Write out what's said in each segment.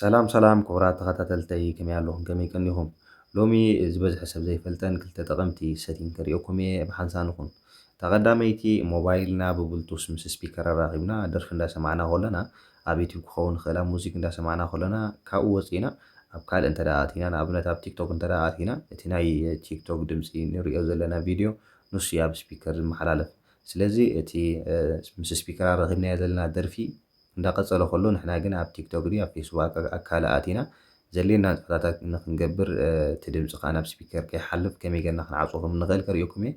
ሰላም ሰላም ክቡራት ተኸታተልተይ፣ ከመይ ኣለኹም? ከመይ ቀኒኹም? ሎሚ ዝበዝሐ ሰብ ዘይፈልጠን ክልተ ጠቐምቲ ሰቲንግ ከርእየኩም እየ፣ ብሓንሳብ ንኹን። እታ ቀዳመይቲ፣ ሞባይልና ብብሉቱስ ምስ ስፒከር ኣራኺብና ደርፊ እንዳሰማዕና ከለና፣ ኣብ ዩቲዩብ ክኸውን ይኽእል፣ ኣብ ሙዚክ እንዳሰማዕና ከለና ካብኡ ወፂና ኣብ ካልእ እንተ ደኣ ኣቲና፣ ንኣብነት ኣብ ቲክቶክ እንተ ደኣ ኣቲና፣ እቲ ናይ ቲክቶክ ድምፂ ንሪኦ ዘለና ቪድዮ ንሱ እዩ ኣብ ስፒከር ዝመሓላለፍ። ስለዚ እቲ ምስ ስፒከር ኣራኺብናዮ ዘለና ደርፊ እንዳቐጸለ ከሎ፣ ንሕና ግን ኣብ ቲክቶክ ድዩ ኣብ ፌስቡክ ኣካ- ኣካል ኣቲና ዘድልየና ንጥፈታት ንክንገብር፣ እቲ ድምፂ ከዓ ናብ ስፒከር ከይሓልፍ ከመይ ጌርና ክንዓፅዎ ከም ንኽእል ከርእየኩም እየ።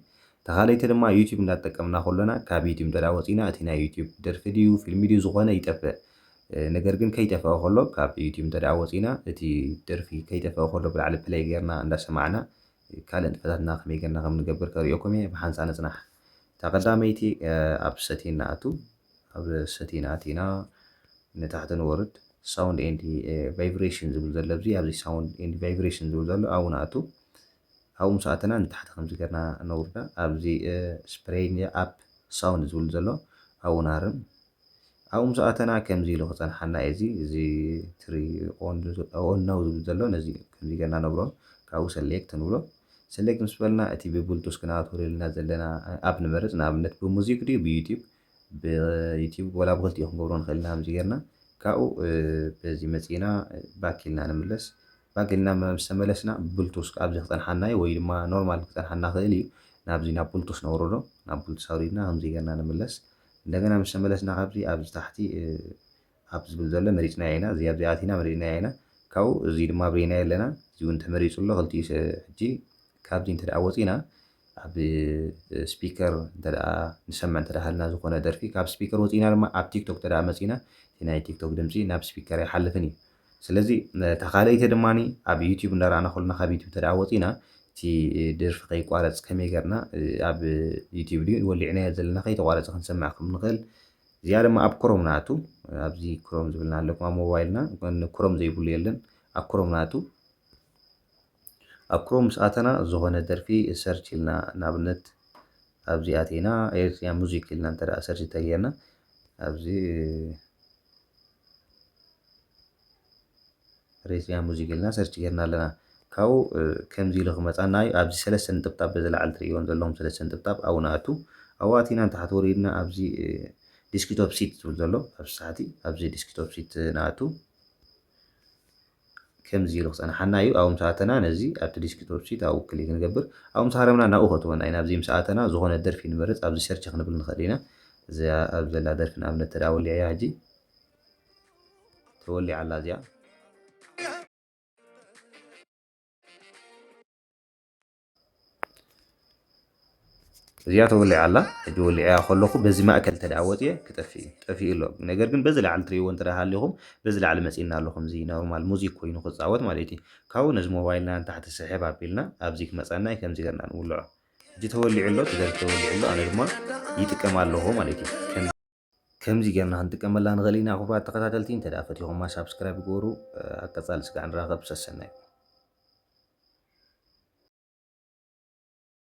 ተኻለይቲ ድማ ዩቲዩብ እንዳተጠቀምና ከሎና ካብ ዩቲዩብ እንተ ደኣ ወፂና እቲ ናይ ዩቲዩብ ደርፊ ድዩ ፊልሚ ድዩ ዝኾነ ይጠፍእ። ነገር ግን ከይጠፍአ ከሎ ካብ ዩቲዩብ እንተ ደኣ ወፂና እቲ ደርፊ ከይጠፍአ ከሎ ብላዕሊ ፕለይ ጌርና እንዳሰማዕና ካልእ ንጥፈታትና ከመይ ጌርና ከም ንገብር ከርእየኩም እየ። ብሓንሳ ንፅናሕ። እታ ቀዳመይቲ ኣብ ሰቲን ንኣቱ። ኣብ ሰቲን ኣቲና ንታሕቲ ንወርድ። ሳውንድ ኤንድ ቫይብሬሽን ዝብል ዘሎ ኣብዚ ኣብዚ ሳውንድ ኤንድ ቫይብሬሽን ዝብል ዘሎ ኣብኡ ንኣቱ። ኣብኡ ምስ ኣተና ንታሕቲ ከምዚ ጌርና ነውርዳ። ኣብዚ ስፕሬይ ኣፕ ሳውንድ ዝብል ዘሎ ኣብኡ ናርም። ኣብኡ ምስ ኣተና ከምዚ ኢሉ ክጸንሓና እዩ። እዚ እዚ ትሪ ኦን ኦን ነው ዝብል ዘሎ ነዚ ከምዚ ጌርና ነብሮ። ካብኡ ሰሌክት ንብሎ። ሰሌክት ምስ በልና እቲ ብብሉቱስ ክነኣትወልና ዘለና ኣፕ ንመርጽ። ንኣብነት ብሙዚክ ድዩ ብዩቲዩብ ብዩቲዩብ ወላ ብክልቲኡ ክንገብሮ ንኽእል ኢና። ከምዚ ጌርና ካብኡ በዚ መጺእና ባክ ኢልና ንምለስ። ባክ ኢልና ምስ ተመለስና ብሉቱስ ኣብዚ ክጸንሓና እዩ ወይ ድማ ኖርማል ክጸንሓና ክእል እዩ። ናብዚ ናብ ብሉቱስ ነውርዶ። ናብ ብሉቱስ ኣውሪድና ከምዚ ጌርና ንምለስ። እንደገና ምስ ተመለስና ካብዚ ኣብዚ ታሕቲ ኣፕ ዝብል ዘሎ መሪጽናዮ ኢና። እዚ ኣብዚ ኣቲና መሪጽናዮ ኢና። ካብኡ እዚ ድማ ኣብሪናዮ ኣለና። እዚ እውን ተመሪጹ ኣሎ። ክልቲኡ ሰ- ሕጂ ካብዚ እንተ ደኣ ወጺና ኣብ ስፒከር እንተ ደኣ ንሰምዕ እንተ ደኣ ሃልና ዝኾነ ደርፊ ካብ ስፒከር ወጺና ድማ ኣብ ቲክቶክ እንተ ደኣ መጺና እቲ ናይ ቲክቶክ ድምጺ ናብ ስፒከር ኣይሓልፍን እዩ። ስለዚ እታ ካልኣይቲ ድማ ኣብ ዩቲዩብ እንዳረኣና ከለና ካብ ዩቲዩብ እንተ ደኣ ወጺና እቲ ደርፊ ከይቋረጽ ከመይ ጌርና ኣብ ዩቲዩብ ድዩ ወሊዕናዮ ዘለና ከይተቋረጸ ክንሰምዕ ከም ንኽእል እዚኣ ድማ ኣብ ክሮም ንኣቱ። ኣብዚ ክሮም ዝብልና ኣለኩም ኣብ ሞባይልና ክሮም ዘይብሉ የለን። ኣብ ክሮም ንኣቱ። ኣብ ክሮም ምስ ኣተና ዝኾነ ደርፊ ሰርች ኢልና ንኣብነት ኣብዚ ኣቲና ኤርትሪያን ሙዚክ ኢልና እንተ ደኣ ሰርች እንተጌርና ኣብዚ ኤርትሪያን ሙዚክ ኢልና ሰርች ጌርና ኣለና። ካብኡ ከምዚ ኢሉ ክመፃና እዩ። ኣብዚ ሰለስተ ነጥብጣብ በዚ ላዕሊ ትርእይዎም ዘለኹም ሰለስተ ነጥብጣብ ኣብኡ ንኣቱ። ኣብኡ ኣቲና ንታሕቲ ወሪድና ኣብዚ ዲስክቶፕ ሲት ዝብል ዘሎ ኣብዚ ታሕቲ ኣብዚ ዲስክቶፕ ሲት ንኣቱ። ከምዚ ኢሉ ክፀንሓና እዩ። ኣብኡ ምስ ኣተና ነዚ ኣብቲ ዲስክቶፕ ሲት ኣብኡ ክሊክ ንገብር። ኣብኡ ምስ ሃረምና ናብኡ ከእትወና እዩ። ናብዚ ምስ ኣተና ዝኾነ ደርፊ ንመርፅ ኣብዚ ሰርች ክንብል ንኽእል ኢና። እዚኣ ኣብ ዘላ ደርፊ ንኣብነት ተዳ ወሊዐያ ሕጂ ተወሊዓ ኣላ እዚኣ። እዚኣ ተወሊዓ ኣላ። ሕጂ ወሊዐያ ከለኹ በዚ ማእከል እንተ ደኣ ወፅየ ክጠፍእ እዩ። ጠፊኡ ኣሎ። ነገር ግን በዚ ላዕሊ ትርእይዎ እንተ ደኣ ሃሊኹም በዚ ላዕሊ መፂእና ኣሎ። ከምዚ ኖርማል ሙዚክ ኮይኑ ክፃወት ማለት እዩ። ካብኡ ነዚ ሞባይልና ንታሕቲ ስሕብ ኣቢልና ኣብዚ ክመፀና እዩ። ከምዚ ገርና ንውልዖ። ሕጂ ተወሊዑ ኣሎ። እቲ ደርፊ ተወሊዑ ኣሎ። ኣነ ድማ ይጥቀም ኣለኹ ማለት እዩ። ከም ከምዚ ጌርና ክንጥቀመላ ንኽእል ኢና። ክቡራት ተኸታተልቲ እንተ ደኣ ፈቲኹማ ሳብስክራይብ ግበሩ። ኣብ ቀጻሊ ስጋዕ ንራኸብ። ሰሰናዩ።